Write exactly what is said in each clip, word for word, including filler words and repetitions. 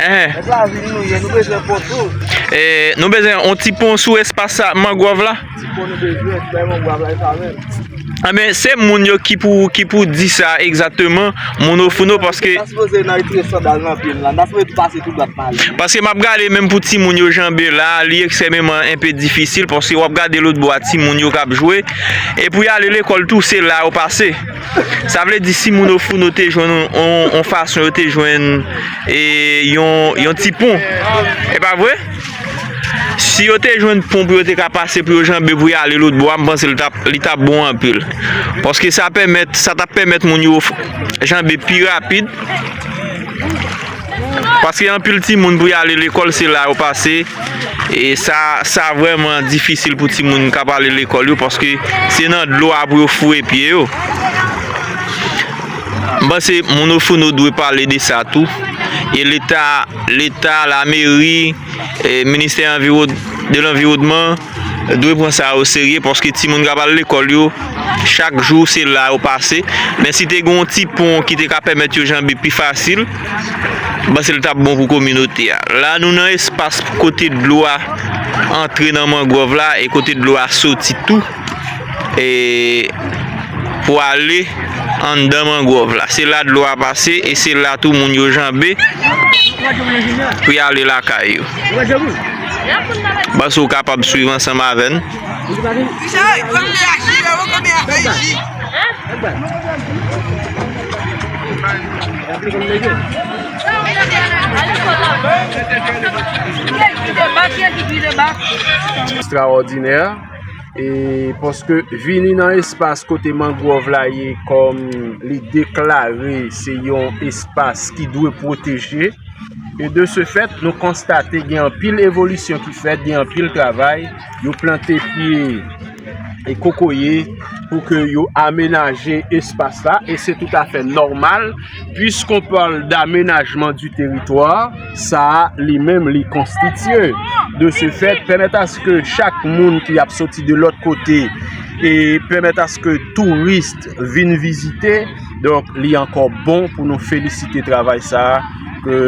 Enhen. Nèg lavi nou ye, nou bezwen pon tou. E, nou bezwen yon ti pon sou espas sa, mangwòv la. Ti pon nou bezwen, fè mangwòv la, e sa menm. Anben, se moun yo ki pou, ki pou di sa egzakteman, moun Ofouno, paske N ta sipoze nan retire sandal nan pye n la, n ta sipoze tou pase tou dwat pale. Paske m ap gade menm pou timoun yo janbe la, li ekstrèmeman enpe difisil, paske w ap gade lòt bò a timoun yo k ap jwe, e pou y ale lekòl tou, se la yo pase. Sa vle di, si moun Ofouno te jwenn on, on, on fason yo te jwenn, e, yon, yon ti pon. E pa vre? Si yo te jwenn pon pou yo te ka pase, pou yo janbe, pou y ale lòt bò a, m panse li t ap, li t ap bon anpil. Paske sa pèmèt, sa t ap pèmèt moun yo f-, janbe pi rapid. Paske anpil timoun pou y ale lekòl, se la yo pase. E sa, sa vrèman difisil pou timoun k ap ale lekòl yo, paske se nan dlo a pou yo foure pye yo. M panse moun Ofouno dwe pale de sa tou. E Leta, Leta, lameri, e ministè anviwo-, de lanviwònman dwe pran sa o serye, paske timoun k ap al lekòl yo, chak jou se la yo pase. Men si te gen yon ti pon ki te ka pèmèt yo janbe pi fasil, m panse l t ap bon pou kominote a. La nou nan espas kote dlo a antre nan mangwòv la e kote dlo a soti tou. E pou ale anndan mangwòv la. Se la dlo a pase e se la tou moun yo janbe pou y ale lakay yo. M panse w kapab swiv ansanm avè n. Ekstraòdinè. E paske vini nan espas kote mangwòv la ye, kòm li deklare, se yon espas ki dwe pwoteje. E de ce fait, nou konstate gen anpil evolisyon ki fèt, gen anpil travay. Yo plante pye e kokoye pou ke yo amenaje espas la, e se toutafè nòmal, puisqu'on parle d'aménagement du territoire, sa a li menm li konstitye. De ce fait, pèmèt aske chak moun ki ap soti de lòt kote e pèmèt aske touris vin vizite, donk li ankò bon pou nou felisite travay sa a, ke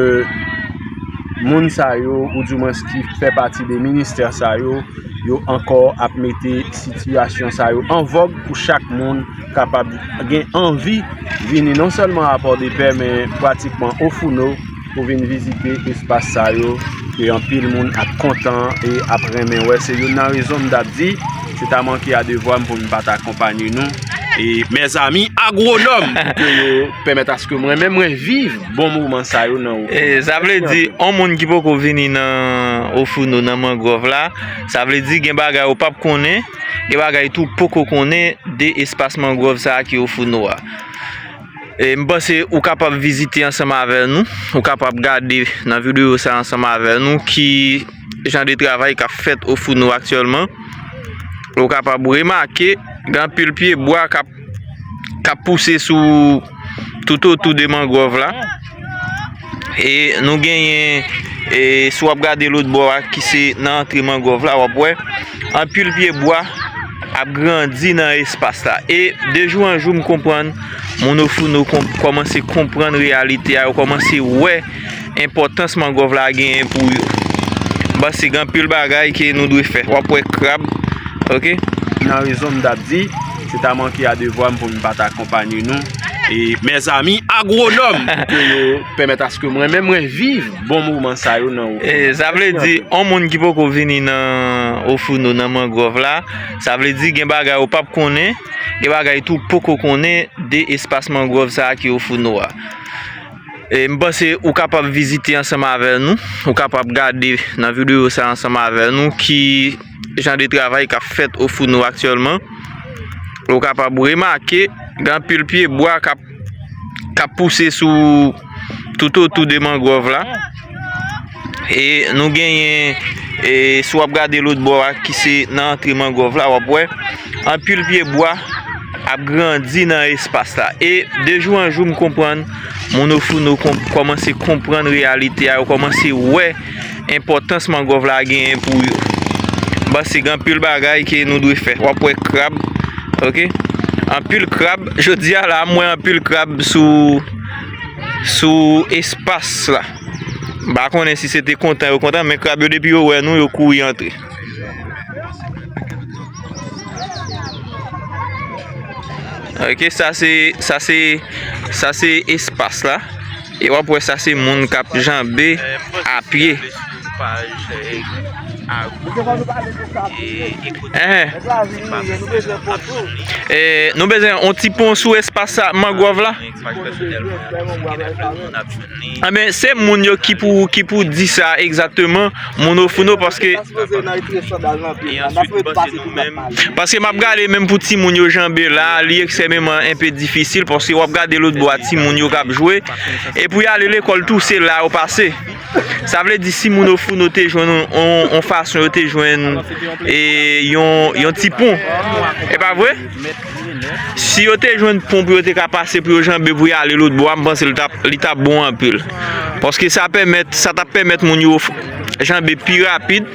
moun sa yo, oudimwens ki fè pati de ministè sa yo, yo ankò ap mete sitiyasyon sa yo an vòg pou chak moun kapab gen anvi vini non sèlman a Pòdepè, men pratikman Ofouno pou vin vizite espas sa yo, ke anpil moun ap kontan e ap renmen wè. Se youn nan rezon m t ap di, se ta manke a devwa m pou m pa t akonpanye nou. E mèzami agwonòm, pou ke yo pèmèt aske mwen menm mwen viv bon moman sa yo nan Ofouno. E sa vle di, on moun ki poko vini nan Ofouno, nan mangwòv la, sa vle di gen bagay ou p ap konnen, gen bagay tou poko konnen de espas mangwòv sa a ki Ofouno a. E m panse ou kapab vizite ansanm avè nou, ou kapab gade nan videyo sa ansanm avè nou ki jan de travay k ap fèt Ofouno aktyèlman. Ou kapab remake gen anpil pye bwa k ap, k ap pouse sou, toutotou de mangwòv la. E nou genyen, e si w ap gade lòt bò a ki se nan antre mangwòv la, w ap wè anpil pye bwa ap grandi nan espas la. E de jou an jou, m konprann moun Ofouno kon-, kòmanse konprann reyalite a, yo kòmanse wè enpòtans mangwòv la genyen pou yo. M panse gen anpil bagay ke nou dwe fè. W ap wè krab, oke? Nan rezon m t ap di, se ta manke a devwa m pou m pa t akonpanye nou. E mèzami agwonòm, pou ke yo pèmèt aske mwen menm mwen viv bon moman sa yo nan Ofouno. E sa vle di, on moun ki poko vini nan Ofouno, nan mangwòv la, sa vle di gen bagay ou p ap konnen, gen bagay tou poko konnen de espas mangwòv sa a ki Ofouno a. E m panse ou kapab vizite ansanm avè nou, ou kapab gade nan videyo sa ansanm avè nou ki jan de travay k ap fèt Ofouno aktyèlman. Ou kapab remake gen anpil pye bwa k ap, k ap pouse sou, toutotou de mangwòv la. E nou genyen, e si w ap gade lòt bò a ki se nan antre mangwòv la, w ap wè anpil pye bwa ap grandi nan espas la. E de jou an jou, m konprann moun Ofouno kon-, kòmanse konprann reyalite a, yo kòmanse wè enpòtans mangwòv la genyen pou yo. M panse gen anpil bagay ke nou dwe fè. W ap wè krab, oke? Anpil krab, jodi a la, m wè anpil krab sou, sou espas la. M pa konnen si se te kontan yo kontan, men krab yo depi yo wè nou, yo kouri antre. Ok, sa se, sa se, sa se espas la. E w ap wè sa se moun k ap janbe a pye. Enhen. E, nou bezwen yon ti pon sou espas sa, mangwòv la. Anben, se moun yo ki pou, ki pou di sa egzakteman, moun Ofouno, paske, paske m ap gade menm pou timoun yo janbe la, li ekstrèmeman enpe difisil, paske w ap gade lòt bò a timoun yo k ap jwe, e pou y ale lekòl tou, se la yo pase. Sa vle di si moun Ofouno te jwenn yon, yon, yon fason yo te jwenn, e, yon, yon ti pon. E pa vre? Si yo te jwenn pon pou yo te ka pase pou yo janbe pou y ale lòt bò a, m panse li t ap, li t ap bon anpil. Paske sa pèmèt, sa t ap pèmèt moun yo f-, janbe pi rapid.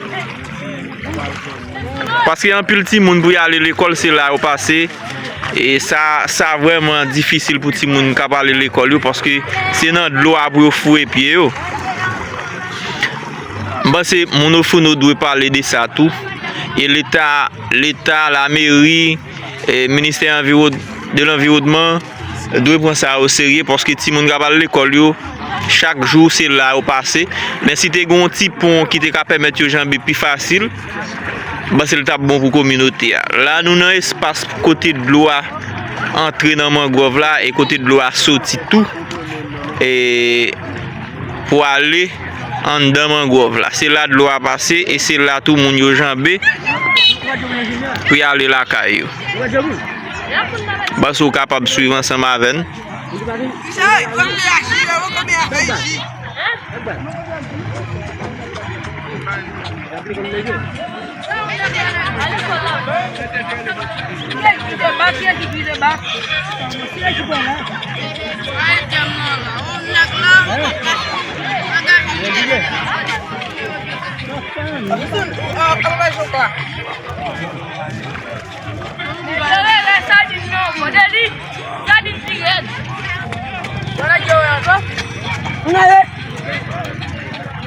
Paske anpil timoun pou y ale lekòl, se la yo pase. E sa, sa vrèman difisil pou timoun k ap ale lekòl yo, paske se nan dlo a pou yo foure pye yo. M panse moun Ofouno dwe pale de sa tou. E Leta, Leta, lameri, e ministè anviwon-, de lanviwònman dwe pran sa o serye, paske timoun k ap al lekòl yo, chak jou se la yo pase. Men si te gen yon ti pon ki te ka pèmèt yo janbe pi fasil, m panse l t ap bon pou kominote a. La nou nan espas kote dlo a antre nan mangwòv la e kote dlo a soti tou. E pou ale anndan mangwòv la. Se la dlo a pase e se la tou moun yo janbe pou y ale lakay yo. M panse w kapab swiv ansanm avè n.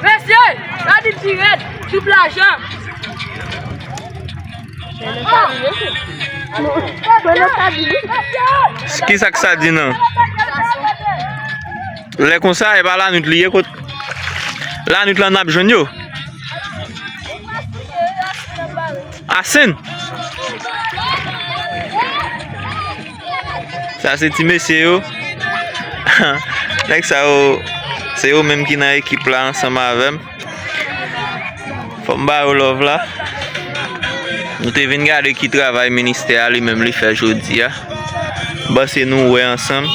Mesye, sa di pi rèd. Double ajan. Kisa k sa di nan? Lè konsa, e pa lanwit li ye kot. Lanwit lan n ap jwenn yo. Asen. Sa se ti mesye yo. Nèg sa yo, se yo menm ki nan ekip la ansanm avè m. Fò m ba yo love la. Nou te vin gade ki travay ministè a li menm li fè jodi a. M panse nou wè ansanm.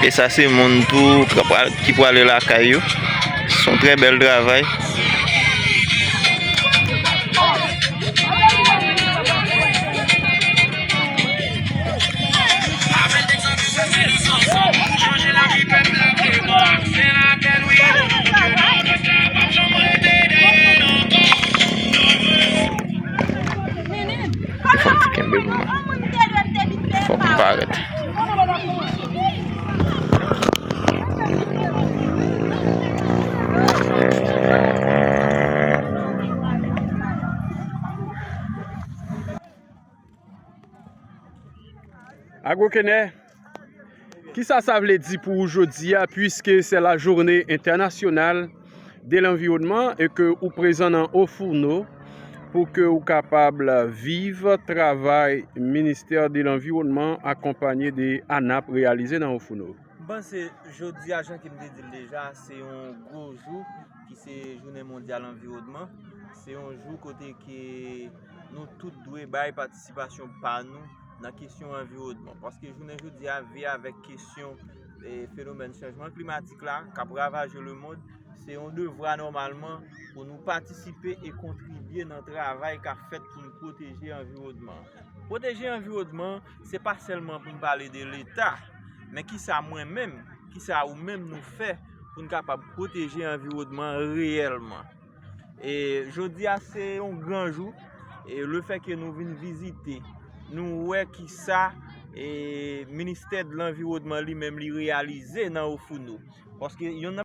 E sa se moun tou k ap al, ki prale lakay yo. Se yon trè bèl travay. Fò w kenbe pou mwen. Fò w parèt. Agwokenè, kisa sa vle di pou ou jodi a, puiske se la journée internationale de l'environnement e ke ou prezan nan Ofouno pou ke ou kapab viv travay Ministè de Lanviwònman akonpanye de ANAP reyalize nan Ofouno? M panse jodi a, jan ke m te di l deja, se yon gwo jou ki se Jounen Mondyal Anviwònman. Se yon jou kote ke nou tout dwe bay patisipasyon pa nou nan kesyon anviwònman. Paske jounen jodi a, veye avèk kesyon, e, fenomèn chanjman klimatik la k ap ravaje lemonn, se yon devwa nòmalman pou nou patisipe e kontribye nan travay k ap fèt pou n pwoteje anviwònman an. Pwoteje anviwònman an, se pa sèlman pou n pale de Leta, men kisa mwen menm, kisa ou menm nou fè pou n kapab pwoteje anviwònman an reyèlman. E jodi a se yon gran jou. E lefètke nou vin vizite, nou wè kisa e, ministè de lanviwònman li menm li reyalize nan Ofouno. Paske yonn nan